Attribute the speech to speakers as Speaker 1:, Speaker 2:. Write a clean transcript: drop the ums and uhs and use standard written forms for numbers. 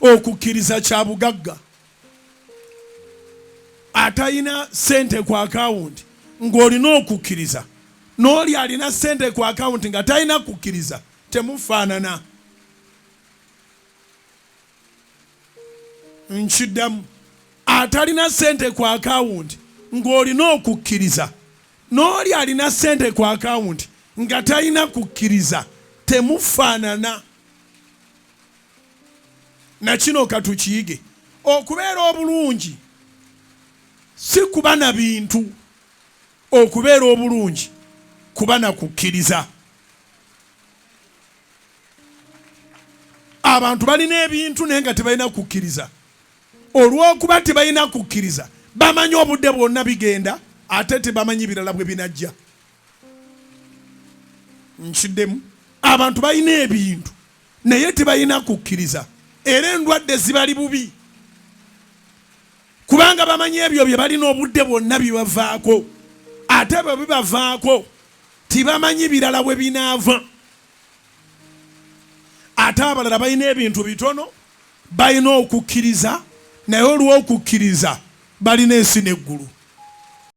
Speaker 1: Okukkiriza kya bugagga. Atalina ssente ku akawunti ng'olina okukkiriza n'oli alina ssente ku akawunti nga talina kukkiriza temufaanana. Nkiddamu, atalina ssente ku akawunti ng'olina okukkiriza n'oli alina ssente ku akawunti nga talina kukkiriza temufaanana. Na kino katukiyige, okubeera obulungi si kuba na bintu, okubeera obulungi kuba na kukkiriza. Abantu balina ebintu naye nga tebalina kukkiriza. Olw'okuba tebalina kukkiriza, bamanyi obudde bwonna bigenda ate tebamanyi birala bwe binajja. Nkiddemu, abantu balina ebintu naye tebalina kukkiriza, era endwadde zibali bubi kubanga bamanyi ebyo bye balina obudde bwonna bibavaako, ate bwe bibavaako tibamanyi birala bwe binaava. Ate abalala balina ebintu bitono, balina okukkiriza, naye olw'okukkiriza balina ensi n'eggulu.